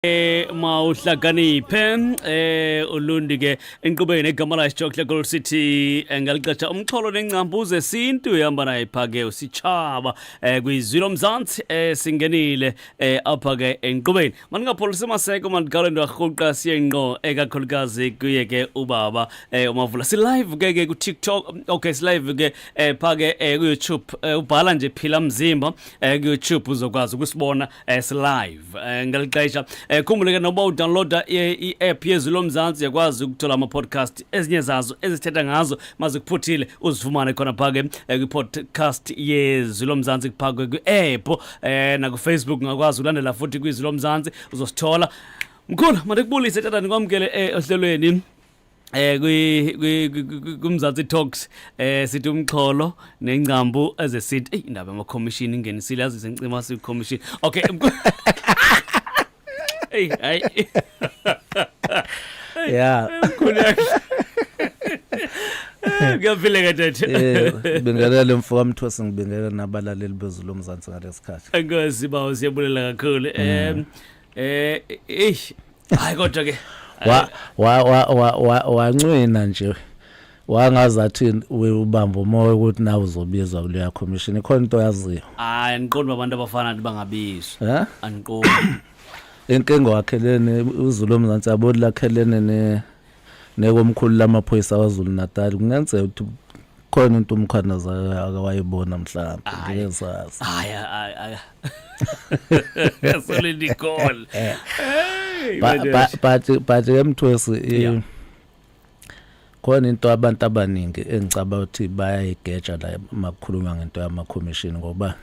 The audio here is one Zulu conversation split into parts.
Mawuhlakaniphe ulundi ke enkqubeni egama la isijohle Gold City, ngalixesha umxholo nengcambu zesintu ihamba naye pha ke usitshaba kwizwi lomzantsi. Singenile apha ke enkqubeni, mandingapholisi maseko, mandiqale ndwarhuqa siye ngqo ekakhulukazi kuye ke ubaba uMavula. Si-live ke ku-TikTok, okay, si-live ke pha ke ku-YouTube. Ubhala nje Phila Mzimba ku-YouTube, uzokwazi ukusibona si-live ngeli xesha. Khumbule ke noba udownloada i-app yezwi lomzantsi, uyakwazi ukuthola ama-podcast, ezinye zazo ezithetha ngazo mazikuphuthile uzifumane khona pha ke kwi-podcast yezwi lomzantsi pha ke kwi-app, nakuFacebook ungakwazi ulandela futhi kwizwi lomzantsi, uzosithola. Mkhulu, mandikubulise tata, ndikwamkele ohlelweni eh kwi kwi kumzantsi Talks. Sithi umxholo nengcambu ezesintu. Ey, indaba yama commission ingenisile, yazi sencima si commission. Okay, hey, hayi. Mkhulu yakhe, kuyaphileka tata? Ngibingelele mfo kaMthosi, ngibingelele nabalaleli bezulu lomzantsi ngalesikhathi. Enkosi bawo, siyabulela kakhulu. Eh, hayi, kodwa ke Wa wa wa wa wa- wancwina nje wangazathi ubamba umoya ukuthi nawe uzobizwa kuleya commission, ikhona into yaziyo. Hayi, andiqondi uba abantu abafana nathi bangabizwa. Eh? Andiqondi. Inkinga wakhelene uzulu lomzantsi yabo lakhelene ne nekomkhulu lamaphoyisa kwaZulu Natal, kungenzeka ukuthi khona into uMkhwanazi akawayibona mhlawumbe, ngeke sazi. Hayi, hayi, hayi, solid call. Hey. But ke Mthwesi, khona into abantu abaningi engicabanga ukuthi bayayigeja la makukhulunywa ngento yama commission, ngoba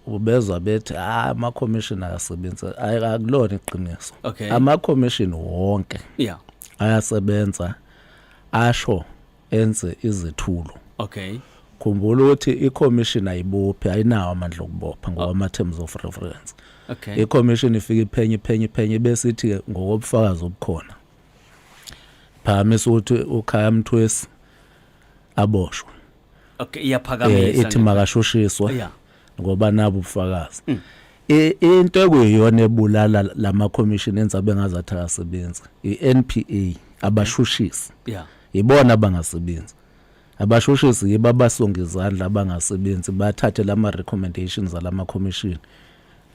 ubezwa bethi, "Ah, ama commission akasebenzi." Ayi, akulona iqiniso. Ama commission wonke ayasebenza, asho enze izethulo. Khumbula ukuthi i-commission ayibophi, ayinawo amandla okubopha ngokwama terms of reference. I-commission ifika iphenye, iphenye, iphenye, bese ithi ngokobufakazi obukhona phakamisa ukuthi uKhaya Mthwesi aboshwe. Iyaphakamisa. Ithi makashushiswe ngoba nabo ubufakazi. Into ekuyiyona ebulala lama commission enza bengazathi akasebenzi iNPA, abashushisi. Ibona abangasebenzi. Abashushisi yibo abasonga izandla abangasebenzi, bathathe lama recommendations alama commission,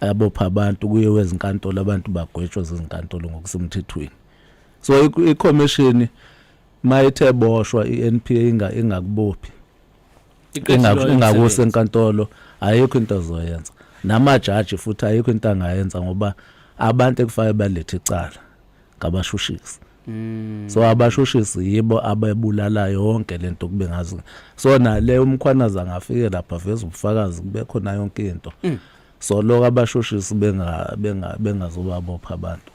abopha abantu, kuye wezinkantolo, abantu bagwetshwe zizinkantolo ngokusemthethweni. So i-commission mayithe boshwa, iNPA ingakubophi, ingakusa enkantolo, ayikho into azoyenza. Namajaji futhi ayikho into angayenza, ngoba abantu ekufanele balethe icala ngabashushisi. So abashushisi yibo abebulala yonke lento kube ngazi. So nale uMkhwanazi angafike lapha veza ubufakazi, kube khona yonke into, so lokho abashushisi bengazobabopha abantu,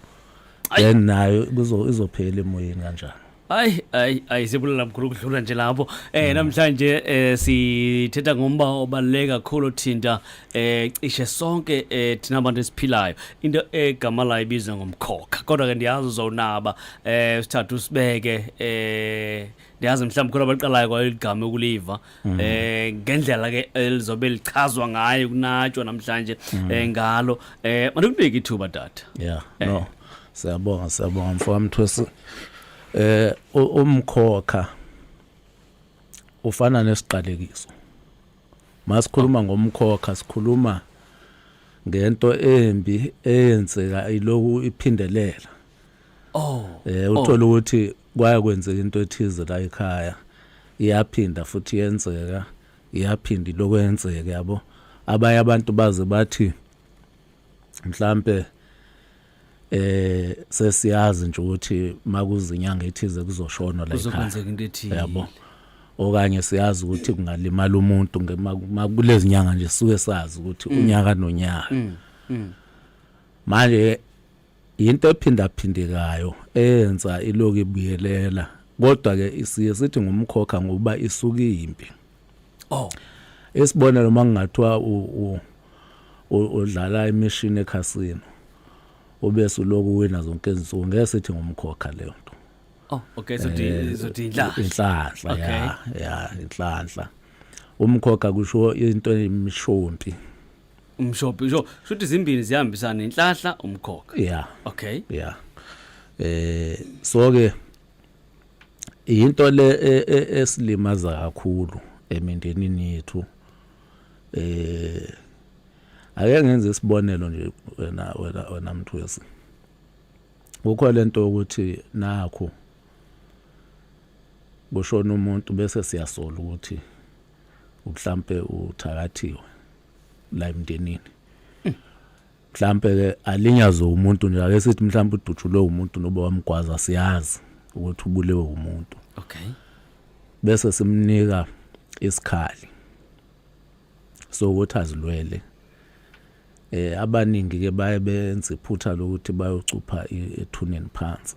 then nayo izophela emoyeni kanjani. Hayi, hayi, hayi, sibulela mkhulu ukudlula nje lapho. Namhlanje sithetha ngomba obaluleke kakhulu othinta cishe sonke thina abantu esiphilayo. Into egama layo ibizwa ngomkhokha. Kodwa ke ndiyazi uzonaba sithatha usibeke, ndiyazi mhlawumbi khona abaqalayo kwaligama ukuliva ngendlela ke elizobe lichazwa ngayo kunatshwa namhlanje ngalo. Mandikunike ithuba tata. Yeah, no, siyabonga, siyabonga mfowethu Mthwesi. Umkhokha ufana nesiqalekiso. Masikhuluma ngomkhokha, sikhuluma ngento embi eyenzeka iloku iphindelela. Uthola ukuthi kwaya kwenzeka into ethize la ekhaya, iyaphinda futhi yenzeka, iyaphinda ilokwenzeka, yabo. Abanye abantu baze bathi mhlambe sesiyazi nje ukuthi makuza inyanga ethize kuzoshonwa la ekhaya. Kuzokwenzeka into ethile. Yabo, okanye siyazi ukuthi kungalimala umuntu kulezi nyanga nje, suke sazi ukuthi unyaka nonyaka. Manje into ephindaphindekayo eyenza iloku ibuyelela, kodwa ke isiye sithi ngumkhokha ngoba isuka impi. Isibonelo, mangingathiwa udlala imishini ekhasino, ubese uloku wina zonke izinsuku, ngeke sithi ngumkhokha leyo nto. Oh, okay, sothi inhlanhla. Inhlanhla. Ya, inhlanhla. Umkhokha kusho into emishompi. Umshophi sho shuthi zimbini zihambisana inhlahla umkhokha. Yeah. Okay. Yeah. So ke into le esilimaza kakhulu emindenini yethu. Ake ngenze isibonelo nje wena Mthwesi. Kukho lento ukuthi nakho kushona umuntu bese siyasola ukuthi mhlambe uthakathiwe la emndenini. Mhlambe ke alinyazwe umuntu nje, ake sithi mhlambe udutshulwe umuntu noba wamgwaza, siyazi ukuthi ubulewe umuntu. Bese simnika isikhali sokuthi azilwele. Abaningi ke baye benze iphutha lokuthi bayocupha ethuneni phansi,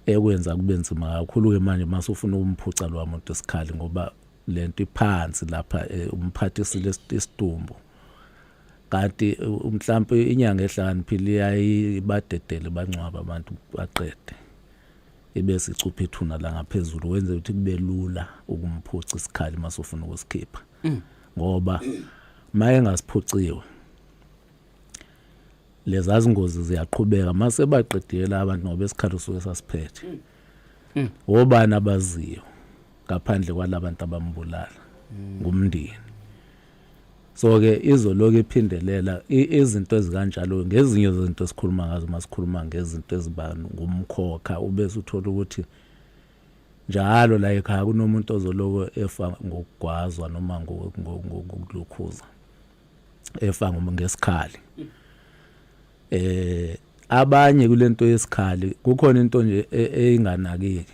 ekwenza kube nzima kakhulu ke manje masufuna ukumphuca lo muntu isikhali, ngoba lento iphansi lapha, umphathisile isidumbu. Kanti mhlambe inyanga ehlakaniphile iyayibadedele bangcwaba abantu baqede, ibe sicupha ithuna la ngaphezulu, wenze ukuthi kube lula ukumphuca isikhali masufuna ukusikhipha. Ngoba maye ngasiphuciwe lezi ngozi ziyaqhubeka mase baqedile abantu, ngoba isikhali usuke sasiphethe. Obani abaziyo ngaphandle kwalabantu abambulala? Ngumndeni. So ke izoloku iphindelela izinto ezikanjalo. Ngezinye izinto esikhuluma ngazo masikhuluma ngezinto eziba ngumkhokha, ubese uthola ukuthi njalo la ekhaya kunomuntu ozoloko efa ngokugwazwa noma ngokulukhuza, efa ngesikhali. Abanye kulento yesikhali kukhona into nje eyinganakeki,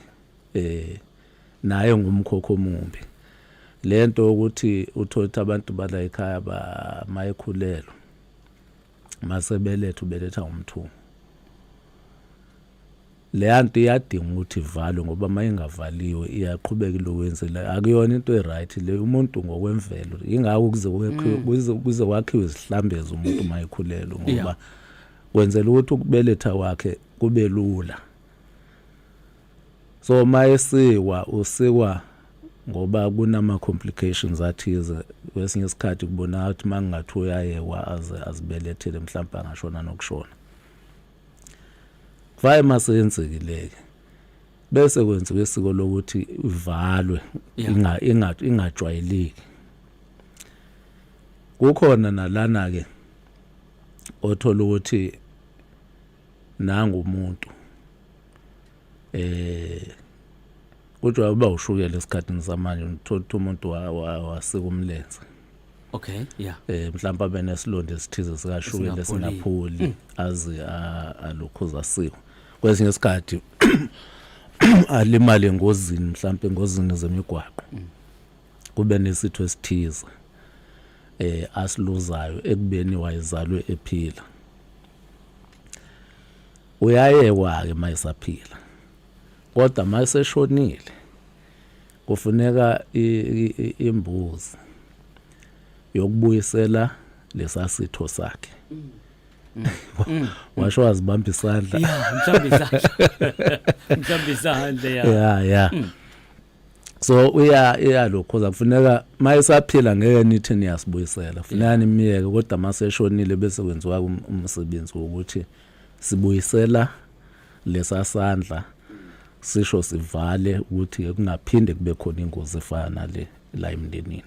naye ngumkhokho omumbi lento ukuthi uthole ukuthi abantu bala ekhaya ba mayekhulelwa, masebeletha, ubeletha ngomthungo. Leya nto iyadinga ukuthi ivalwe, ngoba uma ingavaliwe iyaqhubeka ilokwenzela. Akuyona into e-right le umuntu ngokwemvelo. Ingakho kuze kwakhiwe izihlambezo umuntu uma ekhulelwe, ngoba kwenzela ukuthi ukubeletha kwakhe kube lula. So uma esikwa, usikwa ngoba kunama complications athize. Kwesinye isikhathi kubonakala ukuthi mangingathi uyayekwa aze azibelethele, mhlawumbe angashona nokushona. Kufaye maseyenzekile-ke bese kwenziwa isiko lokuthi ivalwe, ingajwayeleki. Kukhona nalana ke othola ukuthi nangu umuntu kujwayele uba ushukela esikhathini samanje, uthola ukuthi umuntu wasika umlenze. Mhlawumbe abe nesilonda esithize sikashukela esingapholi. Esingapholi, aze alokhuza asikwe. Kwesinye isikhathi alimale engozini, mhlawumbe engozini zemigwaqo, kube nesitho esithize asiluzayo ekubeni wayezalwe ephila. Uyayekwa ke mayisaphila, kodwa mayiseshonile kufuneka imbuzi yokubuyisela lesasitho sakhe. Washo wazibamba isandla. Yeah, mhlawumbe isandla, mhlawumbe isandla, yeah. Yeah, so uya iyalokhuza, kufuneka mayisaphila ngeke nithi niyasibuyisela, funeka nimiyeke, kodwa maseshonile bese kwenziwa umsebenzi wokuthi sibuyisela lesa sandla, sisho sivale ukuthi kungaphinde kube khona ingozi efana nale la emndenini.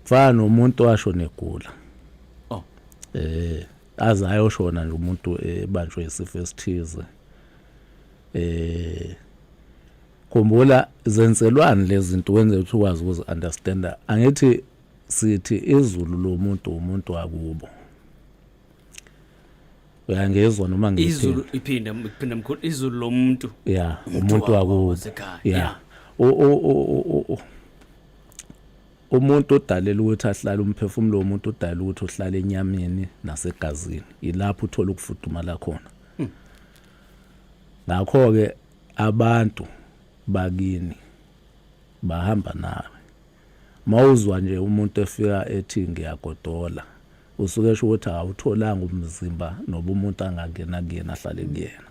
Fana nomuntu washo negula. Aze ayoshona nje umuntu ebanjwe isifo esithize. Khumbula, zenzelwani lezi zinto? Wenze ukuthi ukwazi ukuzi understanda. Angithi sithi izulu lomuntu umuntu wakubo? Uyangizwa noma ngiphinde? Izulu, iphinde, iphinde mkhulu, izulu lomuntu. Ya, umuntu wakubo. Wasekhaya. Ya. Umuntu odalela ukuthi ahlale, umphefumulo womuntu udalela ukuthi uhlale enyameni nasegazini, ilapho uthola ukufudumala khona. Ngakho ke abantu bakini bahamba nawe. Mawuzwa nje umuntu efika ethi ngiyagodola, usuke esho ukuthi awutholanga umzimba noba umuntu angangena kuyena ahlale kuyena.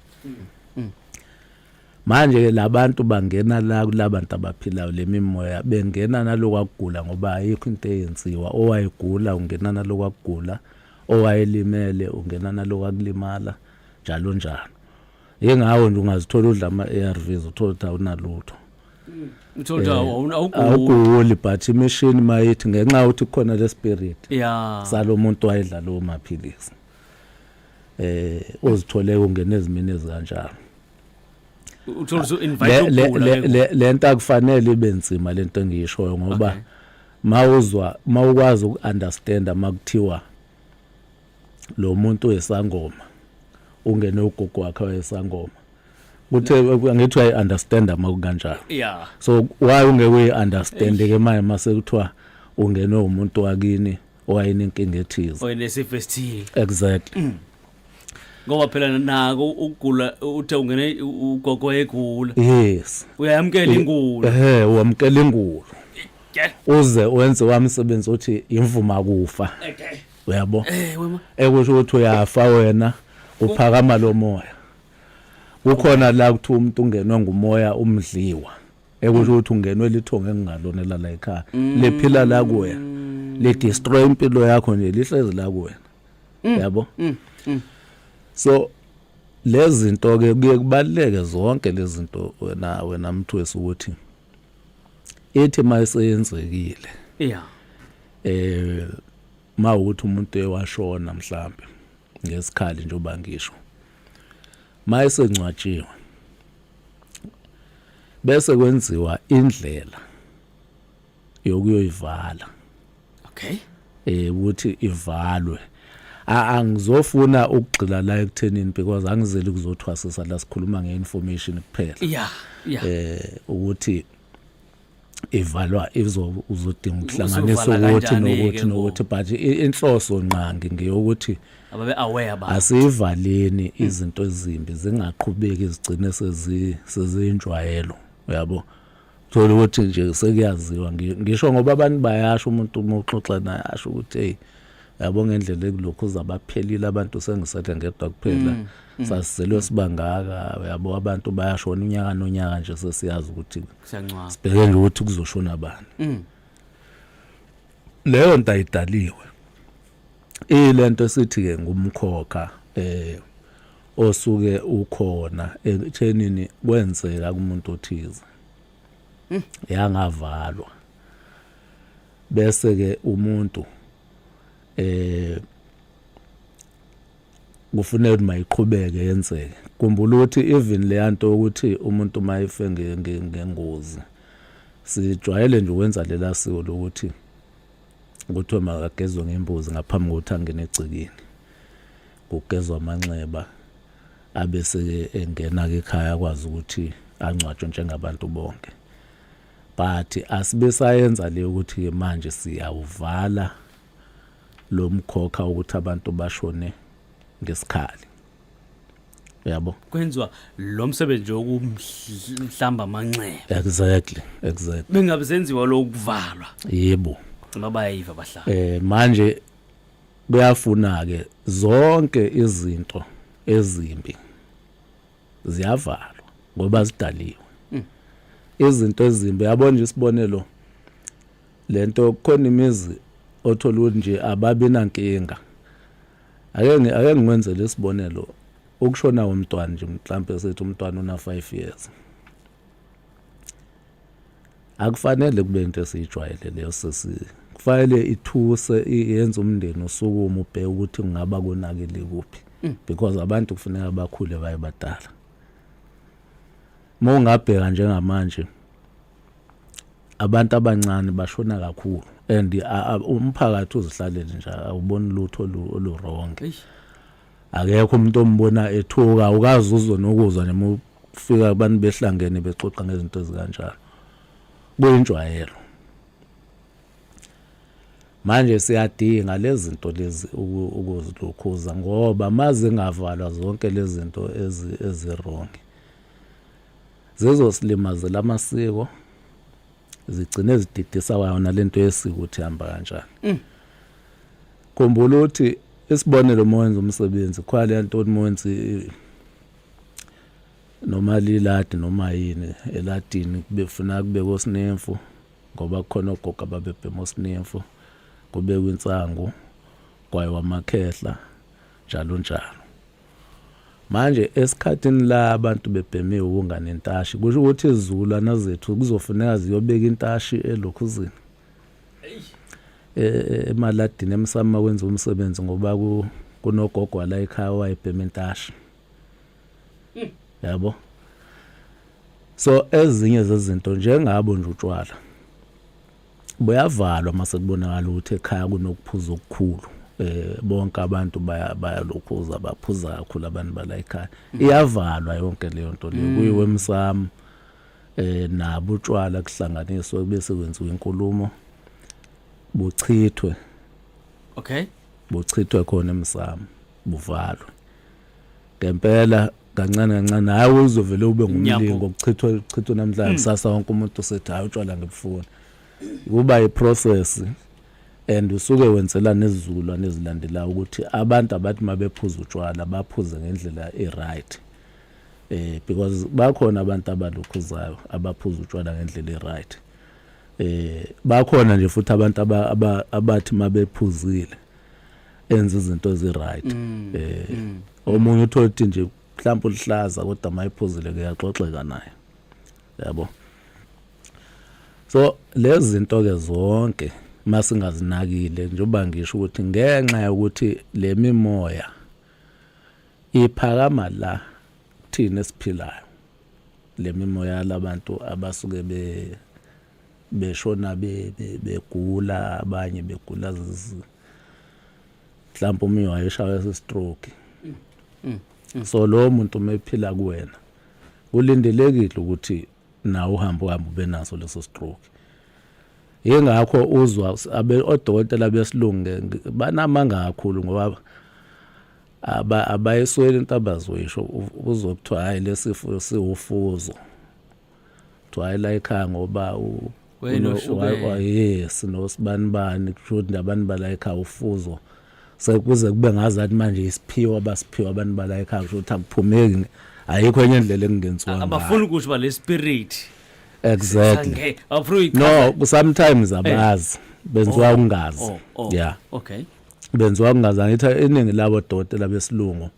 Manje ke labantu bangena la kulabantu abaphilayo lemimoya bengena nalokwakugula ngoba ayikho into eyenziwa. Owayegula ungena nalokwakugula, owayelimele ungena nalokwakulimala, njalo njalo. Yingawo nje ungazithola udla ama-ARVs uthola ukuthi awunalutho. Uthola ukuthi awuguli. Awuguli, but imishini mayithi ngenxa yokuthi kukhona le spirit ya salomuntu wayedla lowo maphilisi, uzithole ungena ezimini ezikanjalo. Uthola usu invite ukugula. Lento akufanele ibe nzima lento engiyishoyo, ngoba mawuzwa, mawukwazi uku-understanda makuthiwa lo muntu wesangoma ungene ugogo wakhe wayesangoma, kuthe angithi uyayi-understanda makukanjalo. So why ungeke uyi-understand ke manje mase kuthiwa ungenwe umuntu wakini owayenenkinga ethize? Oyenesifo esithile. Exactly. Ngoba phela nako ukugula, uthe ungene ugogo egula. Uyayamkela ingulo. Ehe, wamkela ingulo. Uze wenze wamsebenzi uthi imvuma kufa. Uyabo? Wema. Ekusho ukuthi uyafa wena, uphakama lo moya. Kukhona la kuthiwa umuntu ungenwe ngumoya umdliwa, ekusho ukuthi ungenwe lithongo engingalona elala ekhaya, liphila la kuwena, li destroy impilo yakho nje, lihlezi la kuwena, yabo. So lezi zinto ke kuye kubaluleke zonke lezi zinto, wena Mthwesi, ukuthi ithi mayiseyenzekile, mawukuthi umuntu ewashona mhlambe ngesikhali, njengoba ngisho, mayesengcwatshiwe bese kwenziwa indlela yokuyoyivala. Ukuthi ivalwe. Angizofuna ukugxila la ekuthenini because angizeli kuzothwasisa la, sikhuluma nge-information kuphela. Ukuthi ivalwa izo uzodinga ukuhlanganisa Uzovala ukuthi kanjani-ke nokuthi nokuthi, but inhloso nqangi ngeyokuthi ababe aware ba asivaleni izinto ezimbi zingaqhubeki, zigcine seziyinjwayelo, uyabo. Thola ukuthi nje sekuyaziwa, ngisho ngoba abantu bayasho, umuntu uma uxoxa naye asho ukuthi, "Hey, yabo, ngendlela ekulokhu uzabaphelile abantu, sengisele ngedwa kuphela, sasizelwe sibangaka." Uyabo, abantu bayashona unyaka nonyaka nje, sesiyazi ukuthi siyancwaba, sibheke nje ukuthi kuzoshona bani. Leyo nto ayidaliwe, ilento esithi ke ngumkhokha osuke ukhona ekuthenini kwenzeka kumuntu othize yangavalwa, bese ke umuntu kufuneka ukuthi mayiqhubeke yenzeke. Khumbula ukuthi even le nto ukuthi umuntu mayife ngengozi, sijwayele nje ukwenza lela siko lokuthi kuthiwe makagezwe ngembuzi ngaphambi kokuthi angene egcekeni, kugezwa amanxeba, abese engena ke ekhaya, akwazi ukuthi angcwatshwe njengabantu bonke. But asibe sayenza le ukuthi ke manje siyawuvala lo mkhokha ukuthi abantu bashone ngesikhali, uyabo. Kwenziwa lo msebenzi nje wokumhlamba amanxeba. Exactly. Bengabe senziwa lokuvalwa. Yebo. Noma bayayiva abahlali. Manje kuyafuna ke zonke izinto ezimbi ziyavalwa ngoba zidaliwe izinto ezimbi, yabona nje isibonelo lento, kukhona imizi othola ukuthi nje ababi nankinga. Ake ngikwenzele isibonelo, ukushona komntwana nje, mhlambe sithi umntwana una 5 years, akufanele kube into esiyijwayele leyo. Sesi kufanele ithuse, yenze umndeni usukume ubheke ukuthi kungaba konakele kuphi, because abantu kufuneka bakhule baye badala. Uma ungabheka njengamanje, abantu abancane bashona kakhulu and umphakathi uzihlalele nje, awuboni lutho olu-wrong. Akekho umuntu ombona ethuka, ukazi uzwe nokuzwa noma ufika abantu behlangene bexoxa ngezinto ezikanjalo, kuyinjwayelo. Manje siyadinga lezi zinto lezi ukuzilokhuza, ngoba mazingavalwa zonke lezi zinto ezi-wrong, zizosilimazela amasiko, zigcine zididisa wona lento yesiko ukuthi ihamba kanjani. Khumbula ukuthi isibonelo, uma wenza umsebenzi khona le nto, uma wenza Noma liladi noma yini eladini kubefuna kube kosinemfu ngoba kukhona ogogo ababebhema osinemfu, kubekwa insangu, kwayiwa amakhehla, njalo njalo. Manje esikhathini la abantu bebhemiwe ukunganentashi, kusho ukuthi izizukulwana zethu kuzofuneka ziyobeka intashi elokhuzini, emaladini, emsamo kwenza umsebenzi, ngoba kunogogo la ekhaya wayebhema intashi, yabo. So ezinye zezinto njengabo nje utshwala buyavalwa mase kubonakala ukuthi ekhaya kunokuphuza okukhulu, bonke abantu bayalokhuza, baphuza kakhulu abantu bala ekhaya, iyavalwa yonke leyo nto leyo, kuyiwe emsamo nabo utshwala kuhlanganiswe bese kwenziwa inkulumo, buchithwe. Buchithwe khona emsamo, buvalwe ngempela kancane kancane. Hayi, uzovele ube ngumlingo, kuchithwe kuchithwe namhlanje, kusasa wonke umuntu usethi, "Hayi, utshwala ngibufuna." Kuba iprocess and usuke wenzela nezizukulwane ezilandelayo ukuthi abantu abathi mabephuza utshwala baphuze ngendlela e-right, because bakhona abantu abalukhuzayo abaphuza utshwala ngendlela e-right. Bakhona nje futhi abantu abathi mabephuzile enza izinto ezi-right. Omunye uthola ukuthi nje mhlawumbe ulihlaza, kodwa mayiphuzile kuyaxoxeka naye, yabo. So lezi zinto ke zonke masingazinakile, njengoba ngisho ukuthi ngenxa yokuthi le mimoya iphakama la thina esiphilayo, le mimoya labantu abasuke beshona begula, abanye begula mhlawumbe omunye wayeshaywa stroke, so lo muntu uma ephila kuwena kulindelekile ukuthi nawe uhambe uhambe ube naso leso stroke. Yingakho uzwa abe odokotela besilungu banamanga kakhulu, ngoba abayisweli into abazoyisho. Uzokuthiwa, "Hayi, lesifo siwufuzo." Kuthiwa, "Hayi, la ekhaya ngoba yes, nosibanibani, kusho ukuthi abantu bala ekhaya ufuzo." Sekuze kube ngazathi manje isiphiwo abasiphiwa abantu bala ekhaya, kusho ukuthi akuphumeki, ayikho enye indlela ekungenziwa ngayo. Abafuni ukusho ba le spirit. Exactly. Abafuni uyichaza. No, sometimes abazi, benziwa ukungazi. Yeah. Benziwa ukungazi. Angithi iningi labo dokotela besilungu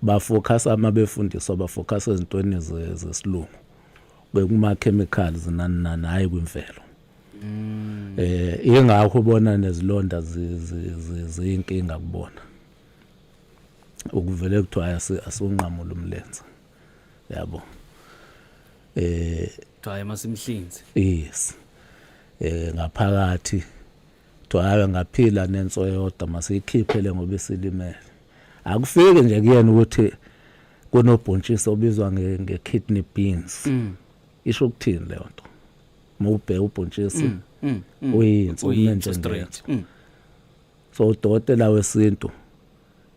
bafocus, ama befundiswa bafocus ezintweni zesilungu, bekuma chemicals nani nani, hayi kwimvelo. Ingakho ubona nezilonda ziyinkinga kubona, ukuvele kuthiwa asunqamula umlenze, yabo. Kuthiwa masimhlinze. Yes, ngaphakathi kuthiwa, "Hayi, ngaphila nenso yodwa, masiyikhiphele ngoba isilimele." Akufiki nje kuyena ukuthi kunobhontshisi obizwa nge-kidney beans. Isho ukuthini leyo nto? Mawubheka ubhontshisi uyinso. Uyinso straight. So udokotela wesintu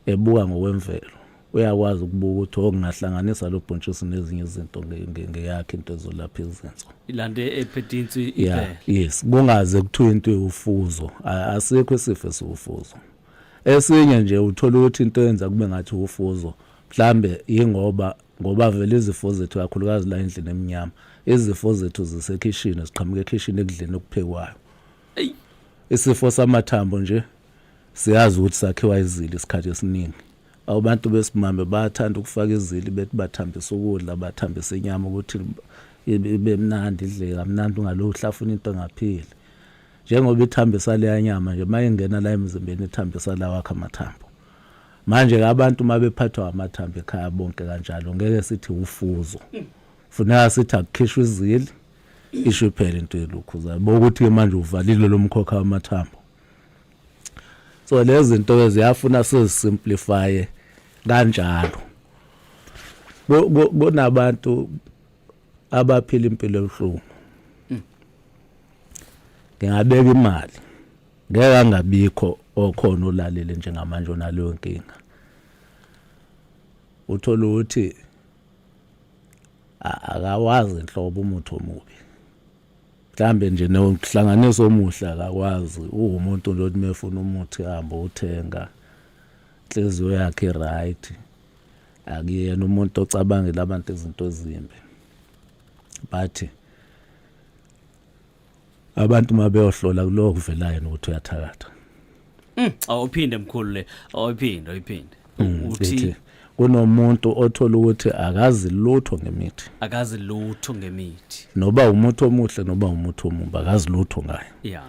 ebuka ngokwemvelo uyakwazi ukubuka ukuthi okungahlanganisa lo bhontshisi nezinye izinto ngeyakhe into ezolapha izinso. Ilanto ephethe insu. Yeah, yes, kungaze kuthiwe into ewufuzo. Asikho isifo esiwufuzo. Esinye nje uthola ukuthi into yenza kube ngathi ufuzo mhlambe yingoba ngoba vele izifo zethu, kakhulukazi la endlini emnyama, izifo zethu zisekhishini, ziqhamuka ekhishini, ekudleni okuphekwayo. Isifo samathambo nje siyazi ukuthi sakhiwa izili isikhathi esiningi. Abantu besimame bayathanda ukufaka izili, bethi bathambisa ukudla, bathambisa inyama ukuthi ibe mnandi, idleke kamnandi, ungalokhu uhlafuna into engaphili. Njengoba ithambisa leya nyama nje, uma ingena la emzimbeni ithambisa la wakho amathambo. Manje-ke abantu uma bephathwa amathambo ekhaya bonke kanjalo, ngeke sithi ufuzo, funeka sithi akukhishwe izili, isho iphele into yelukhuza bokuthi-ke manje uvalile lo mkhokha wamathambo. So lezi zinto-ke ziyafuna sizisimplifye kanjalo. Kunabantu abaphila impilo ebuhlungu, ngingabeka imali ngeke angabikho okhona olalele njengamanje onaleyo nkinga. Uthola ukuthi akawazi inhlobo umuthi omubi, mhlambe nje nokuhlanganisa omuhle akakwazi. Uwumuntu nje othi mefuna umuthi hamba uthenga, inhliziyo yakhe right. Akuyena umuntu ocabangela abantu izinto ezimbi. But abantu mabeyohlola kuloko kuvela yena ukuthi uyathakatha. Awuphinde mkhulu le, awuphinde, awuphinde. Uthi kunomuntu othola ukuthi akazi lutho ngemithi. Akazi lutho ngemithi. Noba umuthi omuhle noba umuthi omubi akazi lutho ngayo. Yeah.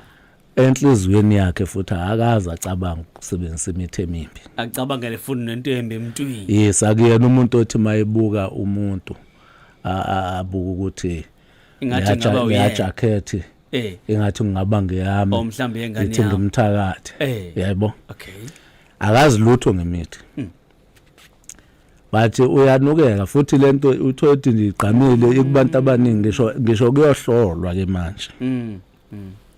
Enhliziyweni yakhe futhi akaze acabanga ukusebenzisa imithi emimbi. Acabangele futhi nento embi emntwini. Yes, akuyena umuntu othi mayebuka umuntu abuka ukuthi ingathi ngaba uyena. Jacket. Eh. Ingathi ngingaba ngeyami. Oh mhlambe yengane yami. Ithi ngimthakathe. Eh. Yebo. Okay. Akazi lutho ngemithi. Bathi uyanukeka futhi lento uthola ukuthi ndigqamile ikubantu abaningi ngisho kuyohlolwa ke manje.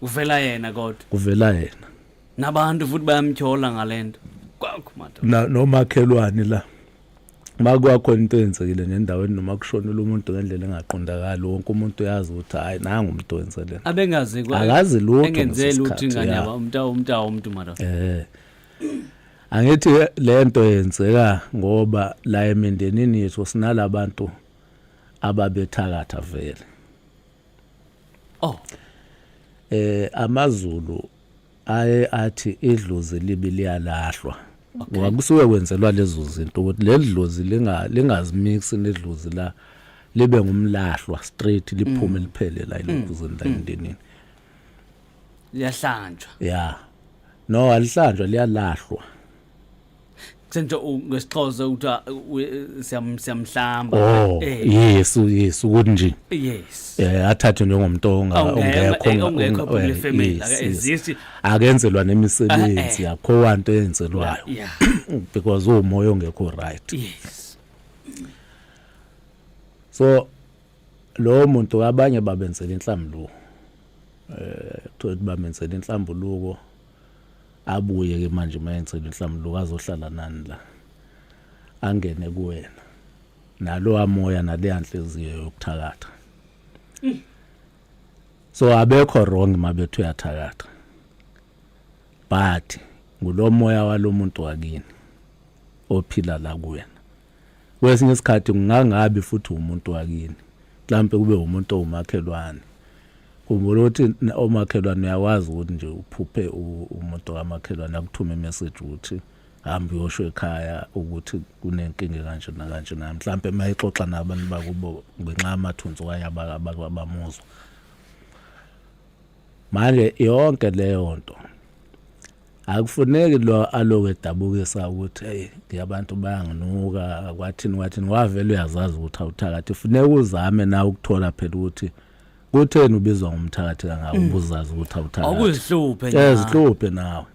Uvela yena kodwa. Kuvela yena. Nabantu futhi bayamtyhola ngalento. Kwakho madoda. Na nomakhelwane la. Makwakho into eyenzekile nendaweni noma kushonile umuntu ngendlela engaqondakali wonke umuntu uyazi ukuthi hayi nangu umuntu wenze lento. Abengazi kwa. Akazi lutho. Engenze lutho ingane yaba umuntu madoda. Angithi lento yenzeka ngoba la emindenini yethu sinalabantu ababethakatha vele. Oh. AmaZulu aye athi idlozi libi liyalahlwa. Ngoba kusuke kwenzelwa lezo zinto ukuthi leli dlozi lingazimix nedlozi la libe ngumlahlwa straight liphume liphele la elokuzini la emndenini. Liyahlanjwa. Yeah. No, alihlanjwa, liyalahlwa. Kusentsho ngesixhosa ukuthi siyamhlamba. Oh, yes, yes, ukuthi nje. Yes. Athathwe njengomuntu ongekho ongekho kule family, aka exist. Akenzelwa nemisebenzi, akho wanto eyenzelwayo. Yeah. Because umoya ongekho right. Yes. So lo muntu abanye babenzela inhlambuluko. Kuthiwa bamenzela inhlambuluko abuye ke manje mayenzela inhlambuluko azohlala nani la. Angene kuwena. Nalo amoya naleya nhliziyo yokuthakatha. So abekho wrong mabethu uyathakatha. But ngulomoya walomuntu wakini ophila la kuwena. Kwesinye isikhathi kungangabi futhi umuntu wakini. Mhlambe kube umuntu owumakhelwane. Khumbula ukuthi omakhelwane uyakwazi ukuthi nje uphuphe umuntu kamakhelwane akuthume imessage ukuthi hamba uyosho ekhaya ukuthi kunenkinga kanje nakanje na mhlambe mayixoxa nabantu bakubo ngenxa yamathunzi okanye abamuzwa. Manje yonke leyo nto akufuneki lo aloku edabukisa ukuthi hey ngiyabantu bayanginuka kwathini kwathini wavele uyazazi ukuthi awuthakathi. Funeka uzame na ukuthola phela ukuthi kutheni ubizwa ngumthakathi kangaka ubuzazi ukuthi awuthakathi. Awuzihluphe nje. Ezihluphe nawe.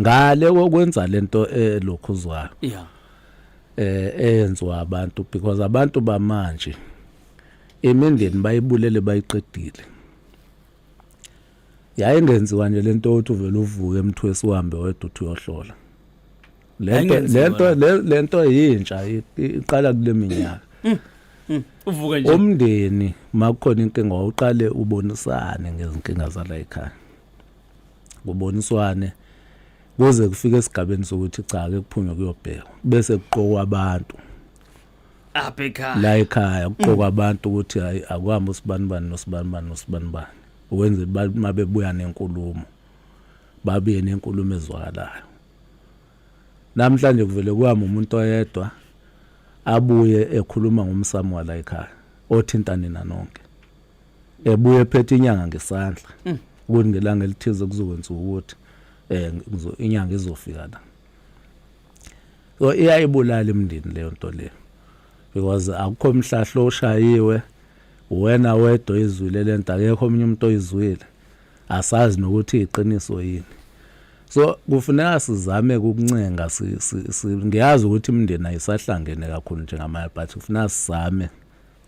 Ngale kokwenza lento elokhuzwayo. Yeah. Eyenziwa abantu because abantu bamanje imindeni bayibulele bayiqedile. Yayingenziwa nje lento uthi uvela uvuke emthwesi uhambe wedwa uthi uyohlola. Lento lento yintsha iqala kule minyaka. Uvuke nje. Umndeni makukhona inkinga uqale ubonisane ngezinkinga zala ekhaya. Kuboniswane kuze kufike esigabeni sokuthi cha ke kuphunywe kuyobhekwa bese kuqokwa abantu. Apha ekhaya. La ekhaya kuqokwa abantu ukuthi hayi akuhambe usibanibani nosibanibani nosibanibani. Ukwenze mabebuya nenkulumo babuye nenkulumo ezwakalayo. Namhlanje kuvele kwami umuntu oyedwa abuye ekhuluma ngomsamo wala ekhaya othinta nina nonke. Ebuye ephethe inyanga ngesandla. Ukuthi ngelanga elithize kuzokwenziwa ukuthi inyanga izofika la. So iyayibulala imindeni leyo nto leyo. Because akukho mhlahlo oshayiwe wena wedwa izwile lento akekho omunye umuntu oyizwile. Asazi nokuthi iqiniso yini. So kufuneka sizame ukuncenga ngiyazi ukuthi imindeni ayisahlangene kakhulu njengamanje but kufuneka sizame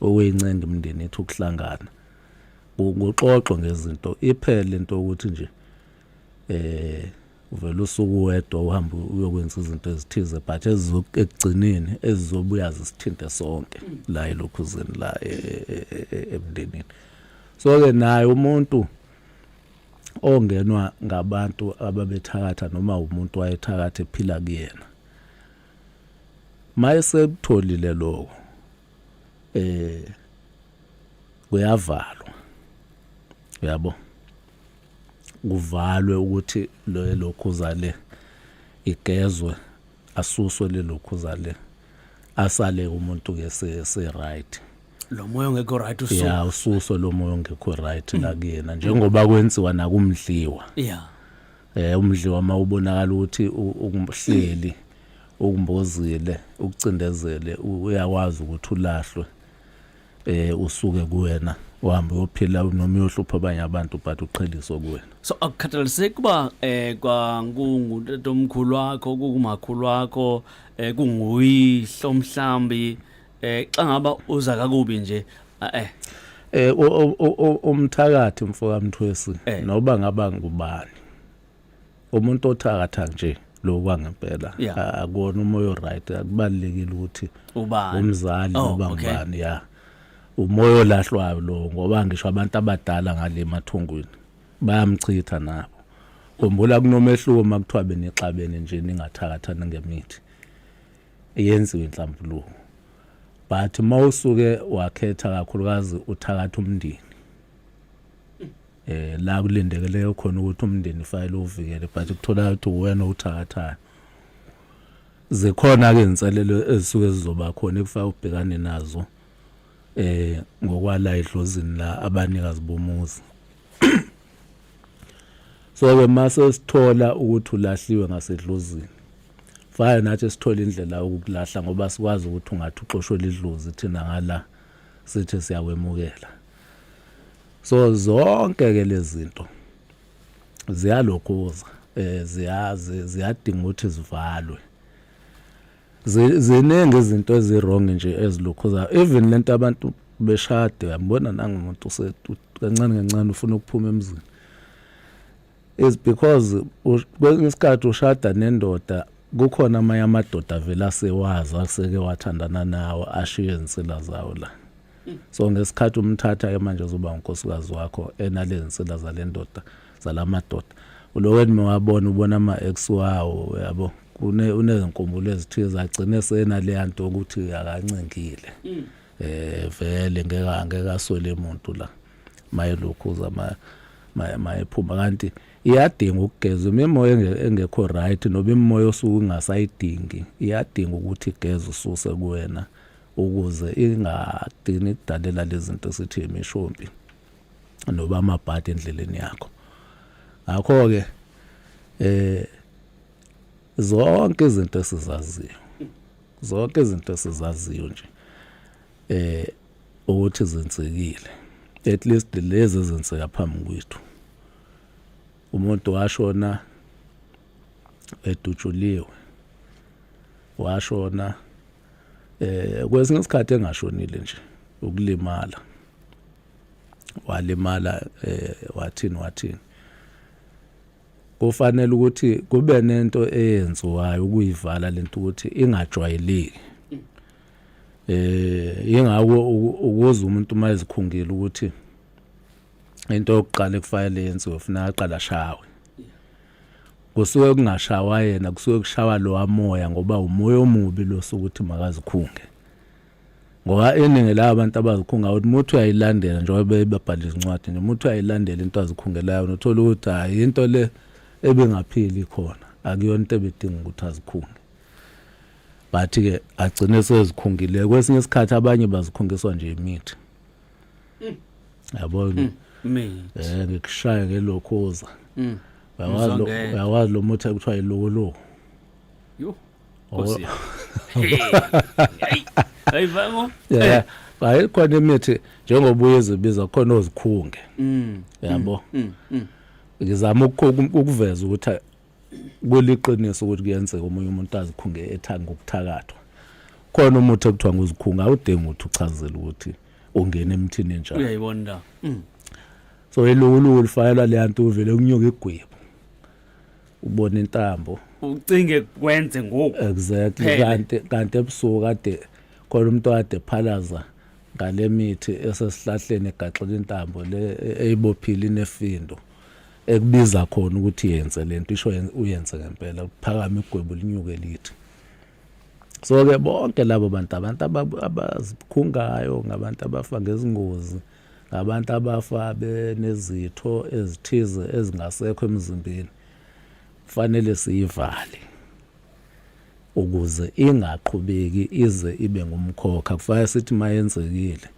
ukuyincenga imindeni yethu ukuhlangana. Kuxoxwe ngezinto iphele into ukuthi nje uvela usuku wedwa uhambe uyokwenza izinto ezithize but ekugcineni ezizobuya zisithinte sonke la elokhuzeni la emndenini. So ke naye umuntu ongenwa ngabantu ababethakatha noma umuntu wayethakatha ephila kuyena. Mayesekutholile lokho kuyavalwa, uyabo, kuvalwe ukuthi lo lokhuza le igezwe, asuswe le lokhuza le, asale umuntu ke se right. Lo moya ongekho right usu Ya, ususwe lo moya ongekho right la kuyena, njengoba kwenziwa nakumdliwa. Umdliwa mawubonakala ukuthi ukumhleli ukumbozile, ukucindezele, uyakwazi ukuthi ulahlwe, usuke kuwena, uhambe uyophila noma uyohlupha abanye abantu, but uqheliswe kuwena. So akukhathaliseki kuba kwangungutatomkhulu wakho, kukumakhulu wakho, kunguyihlo mhlambi, xa ngaba uza kakubi nje. Umthakathi, mfoka Mthwesi, noba ngaba ngubani umuntu othakatha nje lo kwangempela, akuwona umoya right. Akubalekile ukuthi ubani, umzali noba ngubani, ya, umoya olahlwayo lo, ngoba ngisho abantu abadala ngale emathungwini bayamchitha nabo. Khumbula, kunomehluko makuthiwa benixabene nje, ningathakathana ngemithi, yenziwe inhlambuluko, but mawusuke wakhetha kakhulukazi uthakatha umndeni, la kulindekele khona ukuthi umndeni fayile uvikele, but kuthola ukuthi wena uthakathayo. Zikhona ke inselelo ezisuke zizoba khona ekufaka ubhekane nazo ngokwala edlozini la abanikazi bomuzi. So ke mase sithola ukuthi ulahliwe ngasedlozini, faya nathi sithola indlela yokukulahla, ngoba sikwazi ukuthi ungathi uxoshwe lidlozi, thina ngala sithi siyakwemukela. So zonke ke lezi zinto ziyalokhuza, ziyazi ziyadinga ukuthi zivalwe. Ziningi izinto ezi-wrong nje ezilokhuza, even lento abantu beshade, uyambona nangumuntu kancane kancane ufuna ukuphuma emzini, is because kwesinye isikhathi ushada nendoda, kukhona amanye amadoda vele asewazi, aseke wathandana nawo, ashiye izinsila zawo la. So ngesikhathi umthatha ke manje uzoba unkosikazi wakho, enale zinsila zale ndoda, zalamadoda, uloweni mewabona, ubona ama-ex wawo, yabo, kune unezinkumbulo ezithize, agcine senaleya nto ukuthi akancengile. Vele ngeke aswele umuntu la mayelokhuza mayephuma, kanti iyadinga ukugezwa imimoya engekho right, noba imimoya osuke ungasayidingi, iyadinga ukuthi igeze, ususe kuwena, ukuze ingadini ikudalela lezi zinto esithi imishompi noba amabhadi endleleni yakho. Ngakho ke zonke izinto esizaziyo, zonke izinto esizaziyo nje ukuthi zenzekile, at least lezi ezenzeka phambi kwethu, umuntu washona edutshuliwe, washona kwesinye isikhathi engashonile nje, ukulimala, walimala, wathini wathini, kufanele ukuthi kube nento eyenziwayo ukuyivala lento ukuthi ingajwayeleki. Ingako ukuze umuntu mayezikhungile ukuthi into yokuqala ekufanele yenziwe, ufuna aqala ashawe. Kusuke kungashawa yena, kusuke kushawa lo wamoya, ngoba umoya omubi lo sokuthi makazikhunge, ngoba iningi la abantu abazikhunga ukuthi umuntu uyayilandela, njengoba bebabhala izincwadi nje, umuntu uyayilandela into azikhungelayo, uthola ukuthi hayi, into le ebengaphili khona, akuyona into ebedinga ukuthi azikhunge, but ke agcine sezikhungile. Kwesinye isikhathi abanye bazikhungiswa nje imithi, yabona. Mithi. Ngikushaya ngelokhuza. Uyawazi lo, Mzwangedwa. uyawazi lo muthi ekuthiwa ilokoloku? Yo. Oh. Nkosi yami. Hey. Hey vango. Yeah, hayi, khona imithi njengoba uyezibiza khona ozikhunge, yabo. Ngizama ukuveza ukuthi kuliqiniso ukuthi kuyenzeka omunye umuntu azikhunge ethanga ngokuthakathwa. Khona umuthi ekuthiwa nguzikhunga, awudingi ukuthi uchazele ukuthi ungena emthini enjani. Uyayibona la. So ilukuluku lifayelwa leya nto, uvele kunyuka igwebu, ubona intambo. Ucinge kwenze ngoku. Exactly. Phele. Kanti ebusuku kade khona umuntu kade phalaza ngale mithi esesihlahleni, egaxela intambo le eyibophile, inefindo ekubiza khona ukuthi yenze lento, isho uyenze ngempela, kuphakama igwebu linyuke lithi. So ke bonke labo bantu, abantu abazikhungayo, ngabantu abafa ngezingozi, ngabantu abafa benezitho ezithize ezingasekho emzimbeni, kufanele siyivale ukuze ingaqhubeki ize ibe ngumkhokha. Kufanele sithi mayenzekile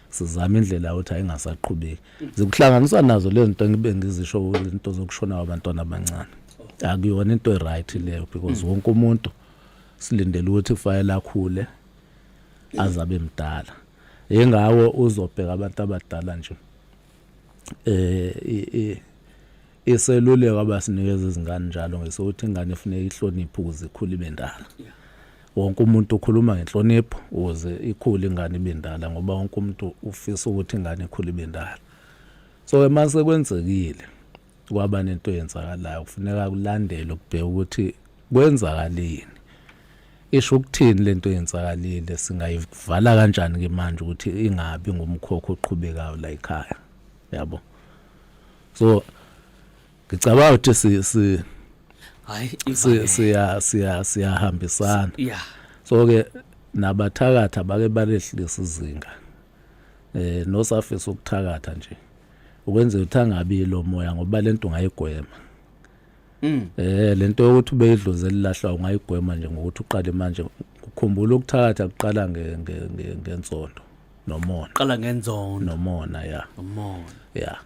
sizame indlela yokuthi ayingasaqhubeki. Zikuhlanganisa nazo lezi zinto engibe ngizisho, izinto zokushona kwabantwana abancane. Akuyona into e-right leyo, because wonke umuntu silindele ukuthi kufanele akhule azabe mdala. Ingawo uzobheka abantu abadala nje, iseluleko abasinikeza izingane njalo ngesokuthi ingane ifuneka ihloniphe ukuze ikhule ibe ndala. Wonke umuntu ukhuluma ngenhlonipho ukuze ikhule ingane ibe ndala, ngoba wonke umuntu ufisa ukuthi ingane ikhule ibe ndala. So mase kwenzekile kwaba nento eyenzakalayo, kufuneka kulandelwe kubheke ukuthi kwenzakaleni, isho ukuthini lento eyenzakalile, singayivala kanjani ke manje ukuthi ingabi ngumkhokho oqhubekayo la ekhaya, yabo. So ngicabanga ukuthi si si Hayi, siya siya siyahambisana. So ke nabathakatha bake balehlisa izinga, nosafisa ukuthakatha nje ukwenzela ukuthi angabi lo moya, ngoba lento ungayigwema. Lento yokuthi ube idlozi elilahlwa ungayigwema nje ngokuthi uqale manje. Ukukhumbula ukuthakatha kuqala ngenzondo nomona. Qala ngenzondo. Nomona, ya. Nomona. Ya,